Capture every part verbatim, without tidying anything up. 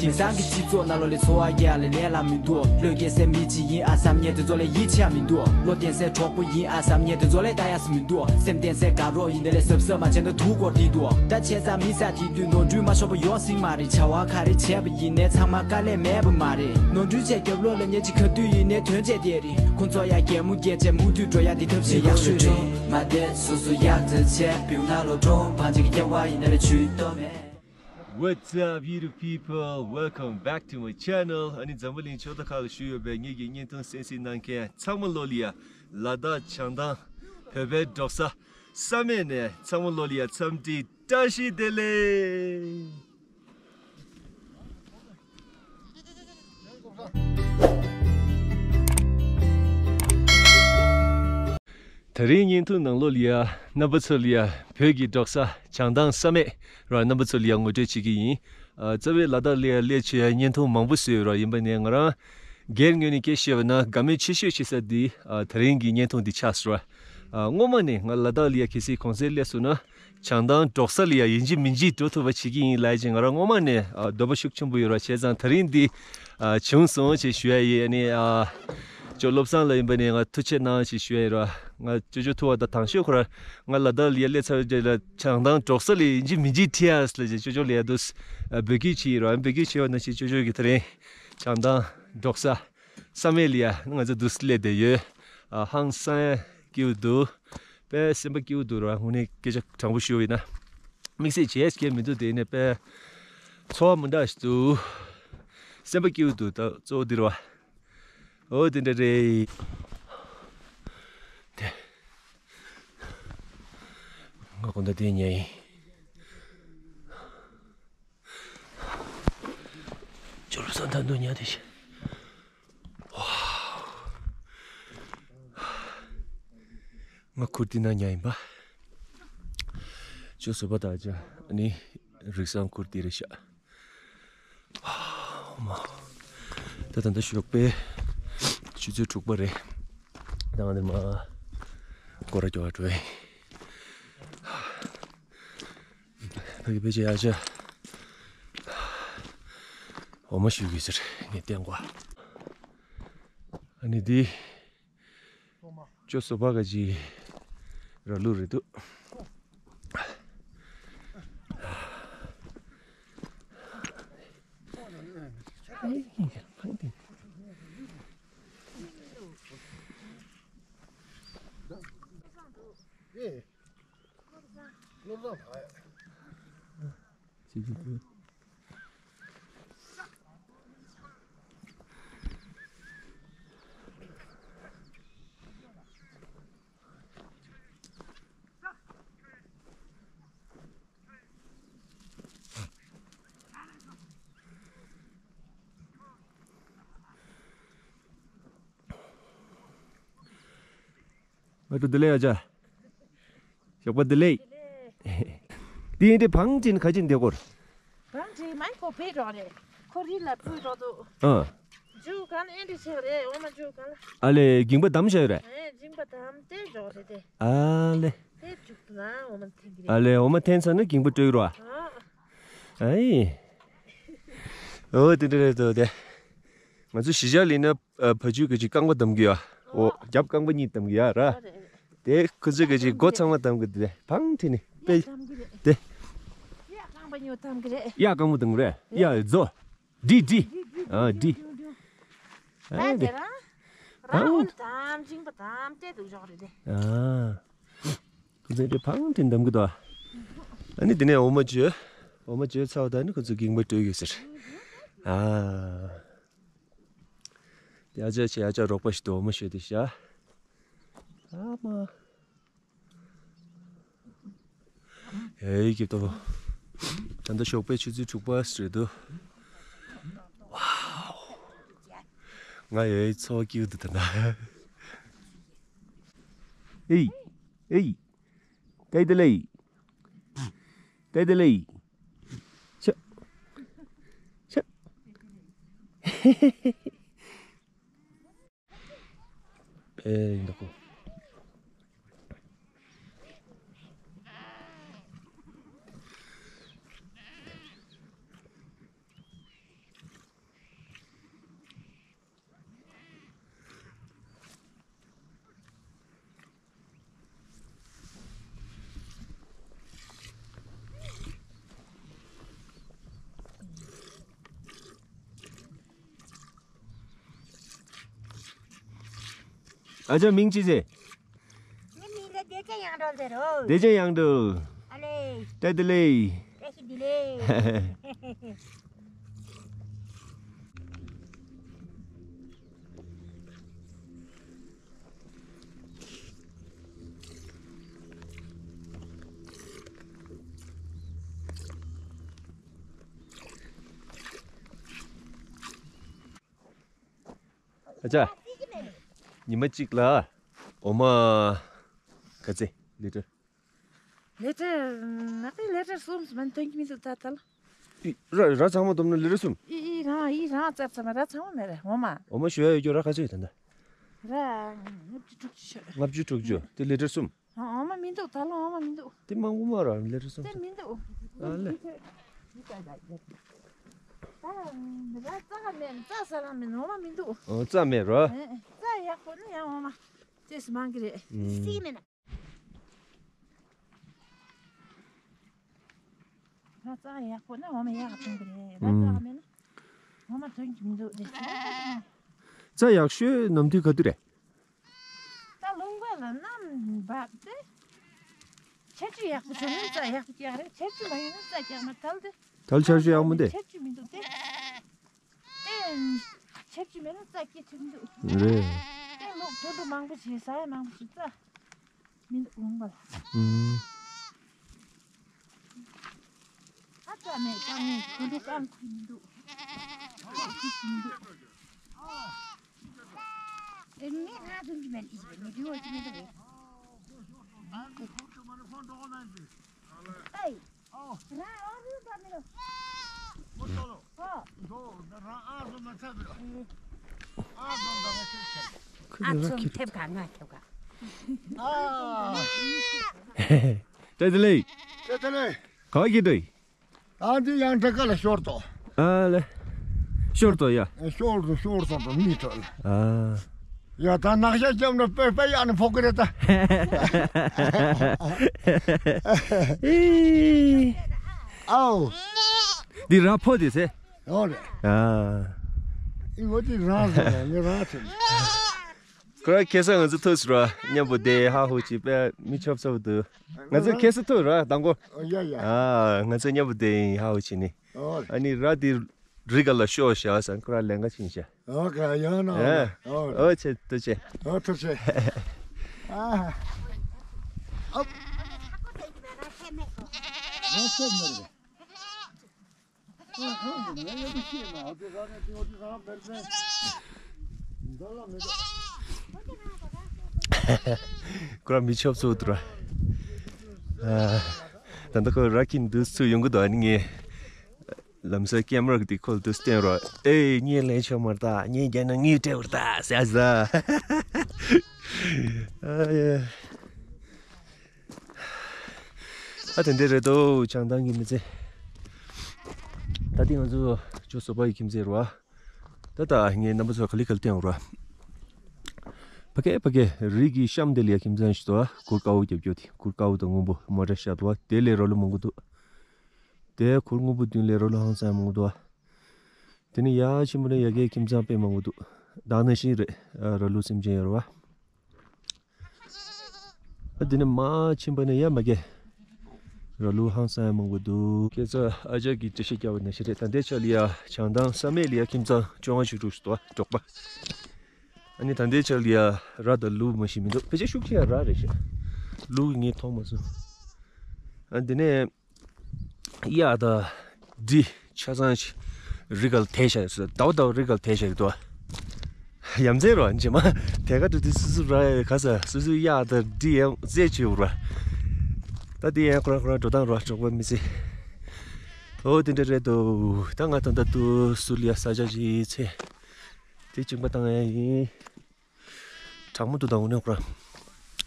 དེང་སང་གི་སྤྱི་ཚོགས་ནང་ལོ་ལས་འཚོ་བ་སྐྱེལ་ལས་ལས་ལ་མི་འདུག་བློས་འགེལ་སའི་མི་གཅིག་ཡིན་ཨ་བསམ་ཉན་དེ་ཚོ་ལས་ཡིད་ཆེས་མི་འདུག་བློ་བརྟན་སའི་གྲོགས་པོ་ཡིན་ཨ་བསམ་ཉན་དེ་ཚོ་ལས་ལྟ་ཡ་སུ་མི་འདུག་སེམས་བརྟན་སའི་དགའ་རོགས་ཡིན་དེ་ལས་གཟབ་གཟབ་མ་བྱས་ན་དུག་སྐོར་དེ་འདུག་ད་བྱས་ཙང་མི་ས་དེ་དུས་ནོར་འཁྲུལ་མ་ཤོར་བ་ཡོང་སྲིད་མ་རེད། བྱ་བ་ག་རེ་བྱས་པ་ཡིན་ནའི་ཚང་མ་དཀའ་ལས་མེད་པ་མ་རེད། ནོར་འཁྲུལ་བྱས་རྒྱབ་ལོགས་ལ་ཉེ་ཆི་ག་དུས་ཡིན་ནའི་དོན་བྱས་དེ་རེད། ཁོང་ཚོ་ཡ་གད་མོ་བགད་བྱས་མུ་མཐུད་འགྲོ་ཡ་དེ་ཐབས་ཤེས་ཡག་ཤོས་རེད། མ་བསྡད་སོ་སོ་ཡག་ཙེ་བྱས་བེའུ་ནང་ལོ་གྲོང་བང་ཅིག་སྐྱེ་བ་ཡིན་ནའི་ལས་ཆུད་དོ་མེད། What's up, beautiful people? Welcome back to my channel. ཨ་ནི་འཛམ་བུ་གླིང་ཕྱོགས་མཐའ་ཁག་ལ་བཞུགས་ཡོད་པའི་ངེད་ཀྱི་བརྙན་ཐུང་གསན་གཟིགས་གནང་མཁན་ཚང་མ་ལོ་ལ་ཡ། ལ་དྭགས་བྱང་ཐང་བོད་པའི་འབྲོག་ས་ས་སྨད་ནས་ཚང་མ་ལོ་ལ་ཡ་འཚམས་འདྲི་བཀྲ་ཤིས་བདེ་ལེགས། དེ་རིང་བརྙན་ཐུང་ནང་ལོགས་ལ་ཡ་རྣམ་པ་ཚོ་ལ་ཡ་བོད་ཀྱི་འབྲོག་ས་བྱང་ཐང་ས་སྨད་ར་རྣམ་པ་ཚོ་ལ་ཡ་ངོ་སྤྲོད་བྱེད་ཀྱི་ཡིན། ཨ། རྩ་བའི་ལ་དྭགས་ལ་ཡ་སླེབས་བྱས་ཡ་བརྙན་ཐུང་མང་པོ་བཟོས་ཡོད་ར། ཡིན་པ་ནས་ང་རང་སྒེར་ངོས་ནས་སྐད་བཤད་པ་ན་དགའ་མོས་ཆེ་ཤོས་བྱེད་ས་འདི་ཨ་དེ་རིང་གི་བརྙན་ཐུང་འདི་ཆགས་སོང་ར། ཨ། སྔོན་མ་ནས་ང་ལ་དྭགས་ལ་ཡ་གལ་སྲིད་གུང་སེང་སླེབས་སོང་ན། བྱང་ཐང་འབྲོག་ས་ལ་ཡ་ཡིན་གཅིག་མིན་གཅིག་འགྲོ་ཐུབ་པ་བྱེད་ཀྱི་ཡིན་ལབ་ཅིང་ང་རང་སྔོན་མ་ནས་ཨ་འདོད་པ་ཤུགས་ཆེན་པོ་ཡོད་ར། བྱས་ཙང་དེ་རིང་འདི་ཨ་བྱུང་སོང་ཞེས་ཞུ་ཡ་ཡིན། ཨ་ནི་ཨ་ཅོ་བློ་བཟང་ལ་ཡིན་པ་ནས་ང་ཐུགས་ཆེ་གནང་ཞེས་ཞུ་ཡ་ཡིན་ར། ང་ཅོ་ཅོ་ཐུག་པ་དང་དང་ཤོས་ཁོ་ར་ང་ལ་དྭགས་ལ་ཡ་སླེབས་ཚར་རྗེས་ལ་བྱང་ཐང་འབྲོག་ས་ལ་ཡིན་གཅིག་མིན་གཅིག་ཁྲིད་ཡ་ལ་ཅོ་ཅོ་ལ་ཡ་འདུག་ཨ་འབོད་སྐུལ་བྱེད་ཡིན་ར། འབོད་སྐུལ་བྱས་པ་ནང་བཞིན་ཅོ་ཅོ་གིས་དེ་རིང་བྱང་ཐང་འབྲོག་ས་ས་སྨད་ལ་ཡ་ང་ཚོ་འདུག་སླེབས་བསྡད་ཡོད། ཨ་ཧང་སང་ཡ་སྐྱིད་པོ་འདུག་དཔེ་སེམས་པ་སྐྱིད་པོ་འདུག་ར། དངོས་གནས་སྐད་ཆ་དྲང་པོ་ཞུ་བ་ཡིན་ན། དམིགས་བསལ་བྱས་སྐད་མི་འདུག་དེ་ནས་དཔེ་ཚོར་བ་མི་འདྲ་ཞིག་འདུག་སེམས་པ་སྐྱིད་པོ་འདུག་ད་གཙོ་བོ་འདི་རེད་བ། འོ་དེ་འདྲ་རེད། དེ་ང་དགོང་དག་དེ་ཉལ་ཡིན། ཅོ་བློ་བཟང་ད་དུང་ཉལ་བསྡད་ཤག་ང་ཁུར་དེ་ན་ཉལ་ཡིན་པ། ཅོ་བཟོད་པ་དང་ཅ་ཨ་ནི་རིགས་བཟང་ཁུར་དེ་རེད་ཤག་ཨ་མ། ད་ད་ལྟ་ཞོགས་པའི་ཆུ་ཚོད་དྲུག་པ་རེད། ད་ང་འདིར་མ་སྐོར་ར་རྒྱག་པར་འགྲོ་ཡིན། ཕ་གི་ཕལ་ཆེར་ཡག་ཤག་འོ་མ་ཞུ་གི་ཟེར་ངས་བསྟན་གོ་ཨ་ནི་འདི་ཅོ་བཟོད་པ་ག་ཅི་ར་ལུག་རེད་འདུག་ང་ཚོ་བདེ་ལེགས་ཨ་ཅག་ཞོགས་པ་བདེ་ལེགས། དེ་ཡིན་དེ་བང་ཅིན་ཁ་ཅིན་དེ་སྐོར། བང་ཅིན་མང་པོ་བེད་རོགས་རེད། ཁོ་རི་ལ་སྤོས་རོགས་དུ། ཨ། འཇུ་གང་ཨེ་འདྲི་ཆེ་རེད། འོ་མ་འཇུ་གང་། ཨ་ལེ་གིང་པ་དམ་བཞག་ཡོད་རེད། ཨེ་གིང་པ་དམ་དེ་རོགས་རེད་དེ། ཨ་ལེ། དེ་འཇུ་ན་འོ་མ་འཐེན་གི་རེད། ཨ་ལེ་འོ་མ་འཐེན་ཚར་ན་གིང་པ་སྤྲོད་རོགས། ཨ། ཨེ། འོ་དེ་འདྲ་རེད་དོ་དེ། ང་ཚོ་གཞིས་ཆགས་ལ་ཡིན་ན། ཨ། ཕ་ཇུ་གི་ཅིག་རྐང་པ་བསྡམ་གི་ཡ། འོ། རྒྱབ་རྐང་པ་གཉིས་བསྡམ་གི་ཡ་ར། དེ་ཁོ་ཚོ་གི་ཅིག་སྒོ་ཚང་མ་བསྡམ་གི་དེ་བང་ཁྲིད་ནི་དཔེ། དེ། ཡ་རྐང་པ་གཉིས་བསྡམ་གི་རེད། ཡ་རྐང་པ་བསྡམ་གི་རེད། ཡ་རྫོ། འདི་འདི། ཨ་འདི། ཨ་དེ་དེ། རང་རང་འོ་ན་དམ་འཇིང་པ་དམ་དེ་དུ་འཇོག་རེད་དེ། ཨ། ཁོ་ཚོ་དེ་བང་ཁྲིད་བསྡམ་གི་འདུག་ཨ་ནི་དེ་ནས་འོ་མ་བཅོས། འོ་མ་བཅོས་ཚར་བ་དང་ནི་ཁོ་ཚོ་གིང་པ་སྤྲོད་གི་ཟེར། ཨ། དེ་ཨ་ཅག་ཆེ་ཨ་ཅག་རོགས་པ་ཞིག་ཏུ་འོ་མ་བཤོས་ཏེ་བཞག་ཨ་མ། ཨེ་ཀྱེ་ཏོ། ད་ལྟ་ཞོགས་པའི་ཆུ་ཚོད་དྲུག་པ་ཟེར་འདུག་ཝའོ། ང་ཡོད་ཚོགས་ཀྱི་འདུག་ད་ན། ཨེ། ཨེ། ཀའི་དེ་ལེ། ཀའི་དེ་ལེ། ཆ། ཆ། ཨེ་ཡིན་ད་ཁོ། ཨ་ཅག་མིང་ཅི་ཟེར། ངའི་མིང་ལ་བདེ་ཆེན་དབྱངས་སྒྲོལ་ཟེར་རོ། བདེ་ཆེན་དབྱངས་སྒྲོལ། ཨ་ལེ། བཀྲ་ཤིས་བདེ་ལེགས། བཀྲ་ཤིས་བདེ་ལེགས། ཨ་ཅག་ཉི་མ་གཅིག་ལ་འོ་མ་ག་ཚད་ལི་ཊར། ལི་ཊར། ང་ཚོའི་ལི་ཊར་གསུམ་མ་ཐོན་གྱི་མི་འདུག་ད་ལྟ་ལ། ཨི། ར་ར་ཚང་མ་བསྡོམས་ན་ལི་ཊར་གསུམ། ཨི་ཨི་རང་ཨི་རང་རྩ་ཚང་མ་ར་ཚང་མ་མེད་རེད་འོ་མ། འོ་མ་ཞུ་ཡ་ཡོད་རྒྱུ་ར་ག་ཚོད་ཡོད་ད་ལྟ། ར་ལྔ་བཅུ་དྲུག་ཅུ་ཤོད། ལྔ་བཅུ་དྲུག་ཅུ་དེ་ལི་ཊར་གསུམ། ཨ་འོ་མ་མི་འདུག་ད་ལོ་འོ་མ་མི་འདུག་དེ་མང་པོ་མ་ར་ལི་ཊར་གསུམ། དེ་མི་འདུག་ཨ་ལེ། ད་ར་རྩ་མེད་རྩ་ཟ་རང་མེད་འོ་མ་མི་འདུག་ཨོ་རྩ་མེད་རོ། ཨེ་རྩ་ཡག་པོ་ནི་ཡང་འོ་མ་ཙེ་སི་མང་གི་རེད། ཨུམ། སི་མེད་ན། ད་རྩ་ཡག་པོ་ན་འོ་མ་ཡག་ག་ཐོན་གི་རེད། ད་རྩ་མེད་ན་འོ་མ་ཐོན་གྱི་མི་འདུག་རེད། རྩ་ཡག་ཤོས་ནམ་དུས་ག་དུས་རེད། ད་ལུང་པ་ལ་གནམ་འབབ་སྟེ། ཆར་ཆུ་ཡག་པོ་བྱུང་ན་རྩ་ཡག་པོ་རྒྱག་རེད། ཆར་ཆུ་མ་ཡོང་ན་རྩ་རྒྱག་མ་ཐལ་ཏེ། ད་ལོ་ཆར་ཆུ་ཡག་མོ་འདི། ཆར་ཆུ་མི་འདུག་སྟེ། ཏེ། ཆབ་ཆུ་མེད་ན་རྩ་སྐྱེ་ཐུབ་མི་འདུག་རེད། ཏེ་ལུག་དུད་འགྲོ་མང་པོ་བྱས་ཟ་ཡ་མང་པོ་བྱས་རྩ་མི་འདུག་ལུང་པ་ལ། ཨུམ། ཨ་རྩ་མེད་རྐང་མེད་དུད་འགྲོ་རྐང་ཁུར་མི་འདུག་ཨེ་ངས་ང་དུང་གི་མེད་ཨིས་བེ་ནི་དུ་འོ་ཅི་མི་འདུག་རེད། ཨེ། ཁོ་ལ་ར་ཁྱེར། ཐེབས་ག་ང་ཐེབས་ག་བཀྲ་ཤིས་བདེ་ལེགས། བཀྲ་ཤིས་བདེ་ལེགས། ག་བ་ཁྱེར་འགྲོ་ཡི། ཨ་འདི་ཡང་འདྲ་ག་ལ་ཤོར་ཏོ། ཨ་ལེ། ཤོར་ཏོ་ཡ། ཤོར་ཏོ་ཤོར་སོང་ཏོ་མི་ཐོལ། ཨ། ཡ་ད་ནག་ཤ་བརྒྱབ་ན་དཔེ་དཔེ་ཡག་ནི་ཕོག་གི་རེད་ད། ཨའོ། འདི་ར་ཕོ་དེ་ཟེ། ཡོད་རེད། ཨ། ཨི་འོ་དེ་རང་ཟེ་ངས་རང་ཟེ། ཁོ་ར་ཁེ་ས་ང་ཚོ་ཐུག་སོང་ར་མཉམ་པོ་བསྡད་ཧ་ཧུ་ཅི་དཔེ་མི་ཆོབ་ཚོབ་འདུག་ང་ཚོ་ཁེ་ས་ཐུག་ར་དང་པོ། ཨ་ཡ་ཡ། ཨ་ང་ཚོ་མཉམ་པོ་བསྡད་ཧ་ཧུ་ཅི་ནི། ཨོ། ཨ་ནི་ར་དེ་རི་ག་ལ་ཤོག་ཤག་ཟེར་ཁོ་ར་ལན་ག་ཕྱིན་ཤག་ཨོ་ག་ཡོད་ན། ཨ། ཨོ། ཨོ་ཆེ་ཐུགས་རྗེ་ཆེ། ཨོ་ཐུགས་རྗེ་ཆེ། ཨ། ཨོ། ཨོ་ཐུགས་རྗེ་ཆེ། ཁོ་ར་མི་ཆོབ་ཚོ་འདུག་ར། ཨ། ད་ལྟ་ཁོ་ར་ཁྱིམ་དུ་ཚུར་ཡོང་གི་འདུག་ཨ་ནི་ངས་ལམ་སང་ཀེམ་ར་གི་དེ་ཁོ་ལ་དུ་བསྟན་རོགས། ཨེ་ངས་ལན་ཆོག་མ་རེད་ད། ངས་རྒྱལ་ན་ངས་སྤྲད་བར་ད་ཟེར་ཟ། ཨ་ཡ། ཨ་དེ་འདྲས་རེད་དོ་བྱང་ཐང་གི་མི་ཚེ། ད་ལྟ་ང་ཚོ་ཇོ་བཟོ་པ་ཡི་ཁྱིམ་མཚེས་རེད་བ། ད་ལྟ་ངས་རྣམ་པ་ཚོ་ག་ལེ་ག་ལེ་བསྟན་རོགས། ཕ་གི་ཕ་གི་རི་གི་གཤམ་དེ་ལ་ཡ་ཁྱིམ་ཚང་ཞིག་འདུག་བ། གུར་དཀར་པོ་རྒྱབ་རྒྱུ་དེ། གུར་དཀར་པོ་དང་སྔོན་པོ་མོ་ཊ་བཞག་འདུག་བ། དེ་ལས་ར་ལུག་མང་པོ་འདུག་དེ་གུར་སྔོན་པོ་མདུན་ལ་ར་ལུག་ཧང་སང་མང་པོ་འདུག་བ། དེ་ནས་ཡར་ཕྱིན་པ་ན་ཡ་གིའི་ཁྱིམ་ཚང་དཔེ་མང་པོ་འདུག་ད་ག་ནང་བཞིན་རེད། ཨ་ར་ལུག་སེམས་ཅན་ཡོད་རེད་བ། ཨ་དེ་ནས་མར་ཕྱིན་པ་ན་ཡ་མ་གི་ར་ལུག་ཧང་སང་མང་པོ་འདུག་ཁྱེད་ཚོ་ཨ་ཅག་གིས་འགྲེལ་བཤད་རྒྱབ་པ་ནང་བཞིན་རེད། ད་ལྟའི་ཆ་ལ་ཡ་བྱང་ཐང་ས་སྨད་ལ་ཡ་ཁྱིམ་ཚང་བཅོ་ལྔ་ཞིག་འདུག་ཟེར་འདུག་བ། འབྲོག་པ། ཨ་ནི་ད་ལྟའི་ཆ་ལ་ཡ་ར་དང་ལུག་མ་ཞིག་མི་འདུག་ཕལ་ཆེར་ཤུགས་ཆེ་ཡ་ར་རེད་ཤག་ལུག་ངས་མཐོང་མ་སོང་། ཨ་དེ་ནས། གཡག་དང་འབྲི་ཆ་ཚང་ཞིག་རི་ག་ལ་དེད་བཞག་ཡོད་ཟེར། ཟླ་བ་ཟླ་བ་རི་ག་ལ་དེད་བཞག་ཡོད་དོ། ཡ་མཚན་རོ་རྗེས་མ་དེ་ག་འགྲོ་དུས་སོ་སོ་ར་ག་ས་སོ་སོའི་གཡག་དང་འབྲི་ཡང་རྩད་ཆོད་ར། ད་དེ་ཡང་ཁོ་རང་ཁོ་རང་འགྲོ་སྟངས་ར་འབྲོག་པ་མི་ཚེ། ཨོ་དེ་འདྲ་རེད་དོ། ད་ང་ད་ལྟ་དུ་སུ་ལ་ཡ་ས་ཆ་ཞིག་ཚེ་དེ་བཅིངས་པ་བཏང་ཡ་ཡིན། གྲང་མོ་འདུག་ད་དངོས་གནས་ཁོ་རང་།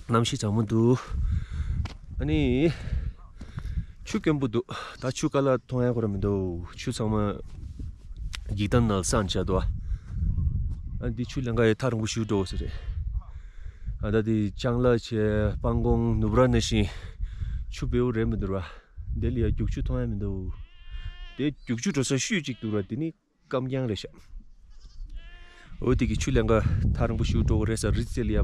གནམ་གཤིས་གྲང་མོ་འདུག་ཨ་ནི། ཆུ་དཀོན་པོ་འདུག་ད་ཆུ་ཀ་ལ་མཐོང་ཡ་ཁོ་རང་མི་འདུག་ཆུ་ཚང་མ་འགྱིག་དང་ནལ་སང་ཆགས་འདུག་ཨ་འདི་ཆུ་ལེན་ག་ཡ་ཐག་རིང་པོ་ཞིག་འགྲོ་དགོས་ས་རེད། ཨ་ད་འདི་ལྕང་ལ་བྱས་སྤང་གོང་ནུབ་ར་ནང་བཞིན་ཆུ་བེའུ་རེད་མི་འདུག་ར། འདི་ལ་ཡ་རྒྱུག་ཆུ་མཐོང་ཡ་མི་འདུག་དེ་རྒྱུག་ཆུ་འགྲོ་ས་ཤོད་ཅིག་འདུག་ར། འདི་ནི། སྐམ་རྐྱང་རེད་ཤག་འོ་དེ་གི་ཆུ་ལེན་ག་ཐག་རིང་པོ་ཞིག་འགྲོ་གི་རེད་ས། རི་རྩེ་ལ་ཡ་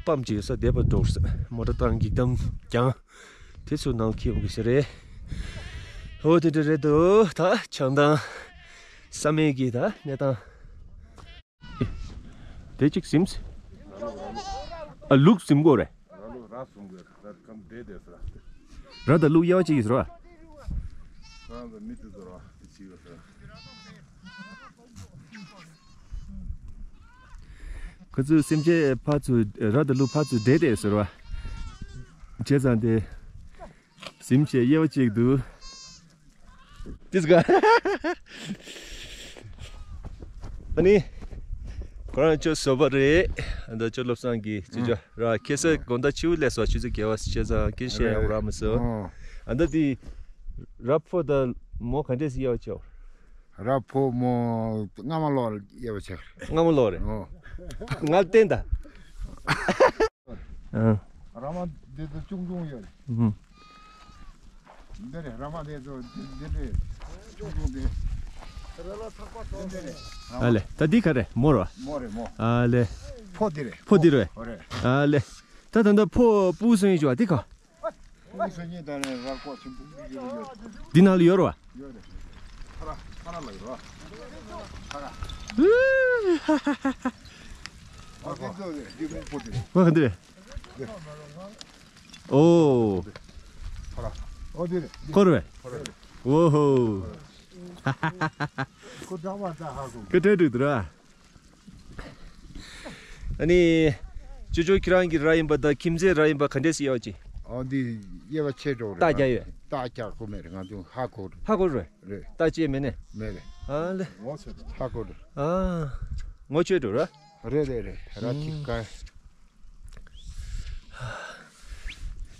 པམ་ཅིག་ཡོད་ས། དེ་བར་འགྲོ་གི་རེད་ས། མོ་ཊ་བཏང་འགྱིག་དམ་རྒྱང་དེ་ཚོ་ནང་འཁྱེར་ཡོང་གི་ས་རེད། འོ་དེ་འདྲ་རེད་འདུག་ད་བྱང་ཐང་ས་སྨད་ཀྱི་ད་གནས་སྟངས། དེ་གཅིག་ཟིམས། ཨ་ལུག་ཟིམ་དགོས་རེད། ར་ལུག་ར་ཟུང་གི་ར་ཁམ་བསྡད་བསྡད་ཟེར། ར་དང་ལུག་དབྱེ་བ་ཕྱེ་གི་ཟེར་བ། རང་ལ་མི་དེ་ཚོ་ར་དེ་བྱེད་ཡོད་ཟེར། ཁོ་ཚོས་སེམས་ཅན་ཕར་ཚུར་ར་དང་ལུག་ཕར་ཚུར་བསྡད་བསྡད་ཟེར་བ། བྱས་ཙང་དེ། ཟིམ་བྱས་དབྱེ་བ་ཕྱེ་གི་འདུག་ཏིས་ག་ཨ་ནི། ཁོ་རང་ཅོ་བཟོ་པ་རེད། ཨ་ད་ཅོ་བློ་བཟང་གི་ཅོ་ཅོ་ར་ཁེ་ས་དགོང་དག་ཕྱི་པོ་སླེབས་སོང་། ཆུ་ཚོད་བརྒྱད་པ་བྱས་ཙང་སྐད་ཆ་ཡང་རག་མ་སོང་། ཨ་ད་དེ་ར་ཕོ་ད་མོ་ག་འདྲས་སེ་དབྱེ་བ་ཕྱེ། ར་ཕོ་མོ་རྔ་མ་ལོག་དབྱེ་བ་ཕྱེ། རྔ་མ་ལོག་རེད། ཨོ། ང་བསྟན་ད། ཨ། ར་མ་འདི་ཚོ་ཆུང་ཆུང་ཡོད་རེད། ཨུ། འདི་རེད། ར་མ་འདི་ཚོ་འདི་འདི་རེད། ཆུང་ཆུང་འདི། འདི་འདི་རེད། ཨ་ལེ། ད་འདི་ག་རེད། མོ་རེད་བ། མོ་རེད་མོ། ཨ་ལེ། ཕོ་འདི་རེད། ཕོ་འདི་རེད། ཨོ་རེད། ཨ་ལེ། ད་ད་ད་ཕོ་སྤུ་གུ་སོན་ཡོད་ཅོ་བ་འདི་ག་ཕོ་སོན་ཡོད་ད་རེད། ར་ཀོ་ཆེན་པོ་འདི་ཡོད་ཡོད། འདི་ནང་ལ་ཡོད་རེད་བ། ཡོད་རེད། ཕ་ར་ཕ་ར་ལ་ཡོད་རེད་བ། ཕ་ར། ཨ་འདི་ཚོ་རེད། འདི་མོ་ཕོ་འདི་རེད། ཨོ་ག་འདི་རེད། འདི། ཨོ། ཕ་ར། ཨོ་འདི་རེད། འདི། ཁོ་རེད་བས། ཁོ་རེད། ཨོ་ཧོ། ཁོ་འདྲ་བ་འདྲ་ཧ་གོ། ཁོ་འདྲ་འདུག་དུ་ར། ཨ་ནི། ཅོ་ཅོ་ཁྱེད་རང་གི་ར་ཡིན་པ་དང་ཁྱིམ་མཚེས་ར་ཡིན་པ་ག་འདྲས་སེ་དབྱེ་བ་ཕྱེ། ཨོ་འདི་དབྱེ་བ་ཕྱེ་འགྲོ་རེད། རྟགས་རྒྱག་ཡོད། རྟགས་རྒྱག་དགོས་མེད་རེད། ང་ཚོ་ཧ་གོ་རེད། ཧ་གོ་རེད། རེད། རྟགས་བཅད་མེད་ནས། མེད་རེད། ཨ་ལེ། ཧ་གོ་རེད། ཨ། ངོ་ཆོད་འགྲོ་ར། རེད་རེད་རེད། ར་ཅིག་ག་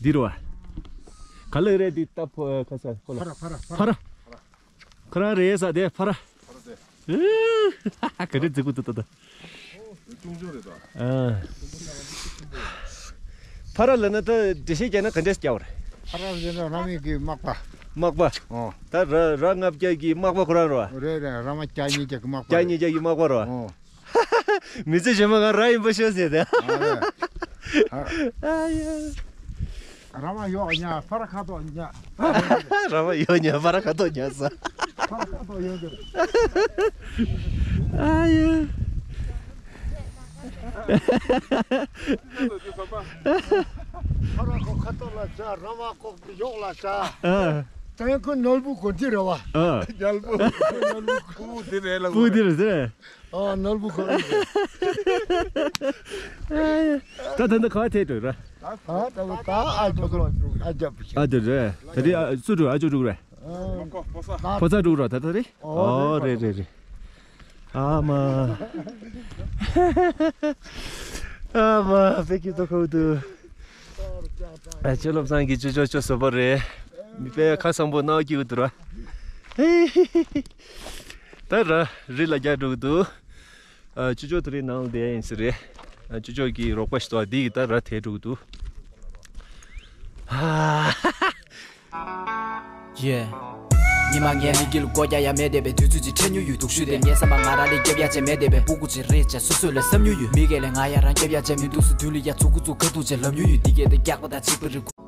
འདི་རུ་བ། ག་ལེ་རེད་འདི་ལྟ་ཕོ་ཁ་ས་ཁོ་ལ། ཕ་ར་ཕ་ར་ཕ་ར། ཕ་ར། ཁོ་རང་རེད་ས་དེ་ཕ་ར། ཕ་ར་དེ། ག་རེ་རྫིག་པོ་འདུག་ད་ད། ཆུང་ཆུང་རེད་ད། ཨ། ཕ་ར་ལབ་ན་ད་འགྲེལ་བཤད་རྒྱག་ན་ག་འདྲས་རྒྱག་པ་རེད། ཕ་ར་ཟེར་ན་ར་མི་གི་མག་པ། མག་པ། ཨོ། ད་ར་ར་ལྔ་བརྒྱ་གི་མག་པ་ཁོ་རང་རེད་བ། རེད་རེད། ར་མ་བརྒྱ་ཉིས་བརྒྱ་གི་མག་པ་རེད། བརྒྱ་ཉིས་བརྒྱ་གི་མག་པ་རེད་བ། ཨོ། མི་ཚེ་གཞན་པ་ང་ར་ཡིན་པ་ཤོད་ཟེར་ཏེ། ཨ་ཡ། ར་མ་ཡོག་ཉ་ཕ་ར་ཁ་ཐོག་ཉ། ར་མ་ཡོག་ཉ་ཕ་ར་ཁ་ཐོག་ཉ་ས། ཕ་ར་ཁ་ཐོག་ཡོད་ཟེར། ཨ་ཡ། ཕ་ར་ཁོ་ཁ་ཐོག་ལ་ཆ། ར་མ་ཁོ་ཡོག་ལ་ཆ། ཨ། ད་ཡང་ཁོ་ནོར་བུ་གོ་འདི་རེད་བ། ཨ། ནོར་བུ། ནོར་བུ་ཁོ། སྤུ་དེ་རེད་ལ། སྤུ་དེ་རེད་ཟེར། ཨ། ནོར་བུ་ཁོ་རེད། ད་ད་ད་ག་བ་ཐད་འགྲོ་ར། ཨ། ད་ད་ཨ་ཅོ་ཨ་ཅོ་བུ་ཤ། ཨ་དེ་རེད། ད་དེ་ཨ་སུ་འགྲོ། ཨ་ཅོ་འགྲོ་རེད། ཕོ་ཚ་འགྲོ་ར་ད་ད་རེད། ཨོ་རེད་རེད་རེད། ཨ་མ། ཨ་མ་དཔེ་སྐྱིད་ཏོ་ཁ་བུ་དུ། ཨ་ཅོ་བློ་བཟང་གི་ཅོ་ཅོ་ཅོ་བཟོ་པ་རེད། མི་དཔེ་ཁ་བཟང་པོ་སྣང་སྐྱིད་དུ་ར། ད་ར་རི་ལ་རྒྱག་འགྲོ་གི་འདུག་ཨ་ཅོ་ཅོ་དེ་རིང་ནང་ལ་བསྡད་ཡིན་ས་རེད། ཨ་ཅོ་ཅོ་གི་རོགས་པ་ཞིག་འདུག་འདི་གི་ད་ར་དེད་འགྲོ་གི་འདུག་ཨ། Yeah. ཉི་མ་ངའི་མིག་གི་ལ་སྒོ་རྒྱག་ཡ་མེད་བསྡད་པས། དུས་ཚོད་ཅིག་འཕྲད་མྱོང་ཡོད། སྡུག་ཤོས་དེ་ངའི་བསམ་པ་ང་རང་ལས་རྒྱབ་ཡ་ཅན་མེད་བསྡད་པས། སྤུ་གུ་ཅིག་རེད་ཅེས་སོ་སོ་ལ་བསམ་མྱོང་ཡོད། མི་སྒེར་ལས་ང་ཡ་རང་རྒྱབ་ཡ་ཅན་མི་འདུག་སུ་དུས་ལ་ཡ་ཚུགས་ཁུ་ཚུགས་ཁ་ཐུག་ཅེས་ལབ་མྱོང་ཡོད། འདི་སྐད་དེ་རྒྱག་པ་དང་གཅིག་པ་རེད།